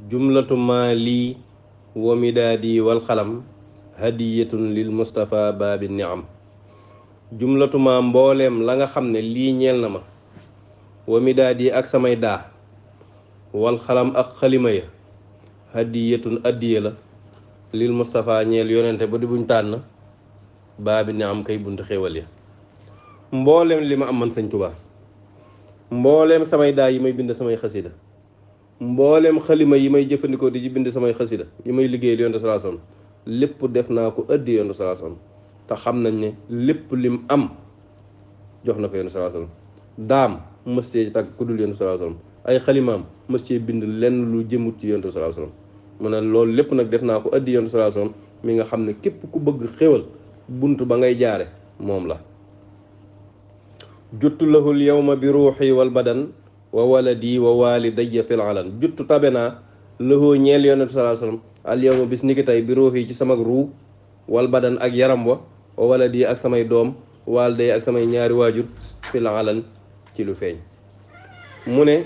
jumlatu ma lii wa midaadi wal xalam hadiyatun lil Mustafa baabi niam. jumlatu ma mbooleem la nga xam ne lii ñeel na ma wa midaadi ak samay daa wal xalam ak xalima ya hadiyatun addiya la lil Mustafa ñeel yonente ba di buñ tànn baabi niam kay buntu xéewal ya. mbooleem li ma am man sëñ Tuubaa, mbooleem samay daa yi may bind samay xasida, mbooleem xalima yi may jëfandikoo di ci bind samay xasida yi may liggéey yonent sallallahu alayhi wasallam lépp def naa ko addi yonent sallallahu alayhi wasallam te xam nañ ne lépp lim am jox na ko yonent sallallahu alayhi wasallam. daam mës cee tàgg ku dul yonent sallallahu alayhi wasallam, ay xalimaam mës cee bind lenn lu jëmut ci yonent sallallahu alayhi wasallam. mu ne loolu lépp nag def naa ko addi yonent sallallahu alayhi wasallam mi nga xam ne képp ku bëgg xéwal bunt ba ngay jaare moom la. juttu lahul yawma bi ruuxi wal badan wa waladi wa walidayya fil alan. juttu tabe naa lahoo ñeel yonent sallallahu alayhi wasallam al yawma bis niki tey bi ruuxi ci sama ruu wal badan ak yaram wa waladi ak samay doom waliday ak samay ñaari waajur fil alan ci lu feeñ. mu ne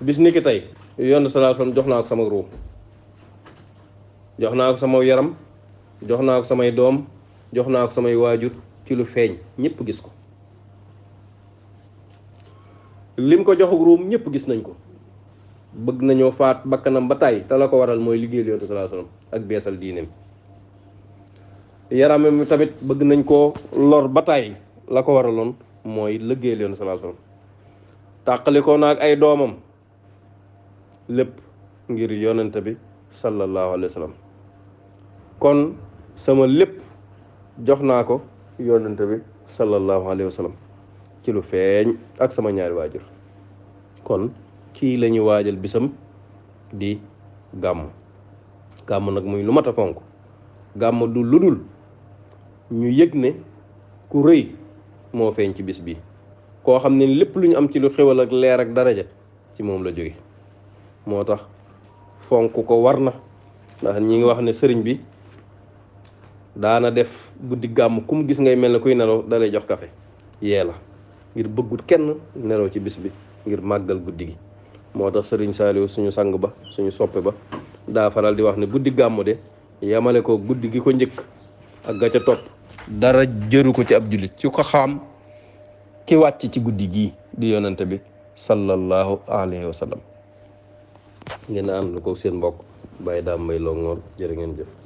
bis niki tey yonent sallallahu alayhi wasallam jox naa ko sama ruu, jox naa ko sama yaram, jox naa ko samay doom, jox naa ko samay waajur ci lu feeñ ñëpp gis ko. lim ko joxuk ruum ñëpp gis nañ ko, bëgg nañoo faat bakkanam ba tàyyi te la ko waral mooy liggéeyal yonent sallallahu alayhi wasallam ak beesal diineem. yaramam mi tamit bëgg nañ koo lor ba tàyyi la ko waraloon mooy liggéeyal yonent sallallahu alayhi wasallam. tàqalikoo naag ay doomam lépp ngir yonent bi sallallahu alayhi wasallam. kon sama lépp jox naa ko yonent bi sallallahu alayhi wasallam ci lu feeñ ak sama ñaari waajur. kon kii la ñuy waajal bisam di gàmm. gàmm nag muy lu mat a fonk. gàmm du lu dul ñu yëg ne ku rëy moo feeñ ci bis bi, koo xam ne lépp lu ñu am ci lu xewal ak leer ak daraja ci moom la jóge. moo tax fonk ko war na, ndax ñi ngi wax ne sëriñ bi daana def guddi gàmm ku mu gis ngay mel ne kuy nelaw dalay jox kafe yee la, ngir bëggut kenn nelaw ci bis bi ngir màggal guddi gi. moo tax sëriñ Saaliw suñu sang ba suñu soppe ba daa faral di wax ne guddi gàmmu de yamale ko guddi gi ko njëkk ak ga ca topp dara jëru ko ci ab jullit ci ko xam ki wàcc ci guddi gii di yonante bi sallallahu alayhi wa sallam. ngeen ànd ko seen mbokk Baye Dame Mbaye Longhor jërë ngeen jëf.